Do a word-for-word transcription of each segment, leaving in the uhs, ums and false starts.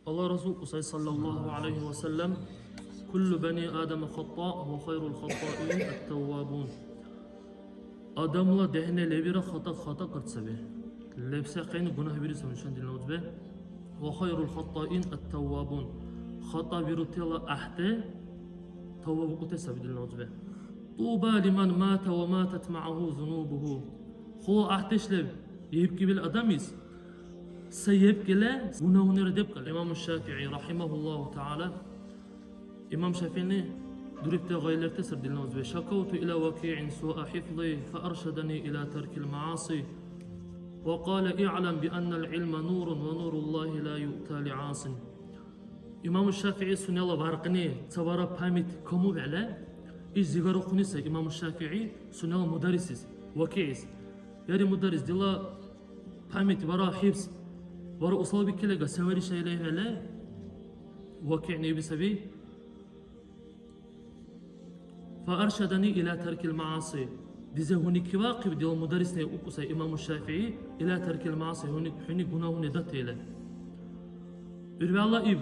Алла Расул сай, саллаллаху алейхи ва саллям: «Куллу бани Адама хаттаъ, ва хайрул хаттаин ат-таввабун». Адамла дехӀне лебира хатӀа, хатӀа карцаби. Лебсахъени гунагь бири саби нушан, динна узбе. «Ва хайрул хаттаин ат-таввабун». ХатӀа бирутела гӀяхӀти тавба букӀути саби, динна узбе. «Туба лиман мата ва матат маъаху зунубуху». Хъула гӀяхӀдеш леб, ебкӀибил адамис, сай ебкӀила гунагьунира дебкӀала. Имаму ШафигӀи, рахимахуллаху тагӀала, имам ШафигӀини дурибти гъай лерти сар, динна узбе: «Шакавту иля Вакигьин суа хӀифзи, фа аршадани иля таркил мааси, ва кьала: игӀлам би аннал гӀилма нурун, ва нуруллахи ла юъта ли гӀасин». Имаму ШафигӀи сунела варкьни ца вара память камубхӀела, иш зигарухъуни сай имаму ШафигӀи сунела мударрисис, Вакигьис. Яри мударрис, дила память вара хӀифз, вара усалбикилега савари шайла хӀела, Вакигьни иби саби. «Фа аршадани иля таркил мааси». Дизе гьуни кивахъиб, дила мударрисни укуса имаму ШафигӀи, «иля таркил мааси», хӀуни, хӀуни гунагьуни датила. Ирвала иб,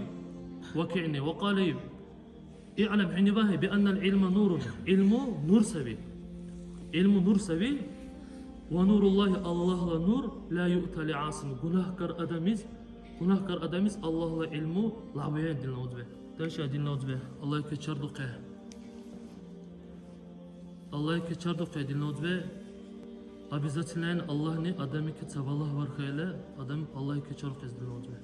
Вакигьни, ва кьала иб: «ИгӀлам», хӀуни багьи, «би аннал гӀилма нурун», гӀилму нур саби. ГӀилму нур саби, «ва нуруллахи», Аллагьла нур, «ла юъта ли гӀасин», гунагькар адамис, гунагькар адамис Аллагьла гӀилму лябуян, динна узбе. Дальше, динна узбе, Аллагь кечардухъе. Аллагь кечардухъе, динна узбе. Обязательно Аллагьни адамики ца балагь вархаила, адам Аллагь кечарухъес, динна узбе.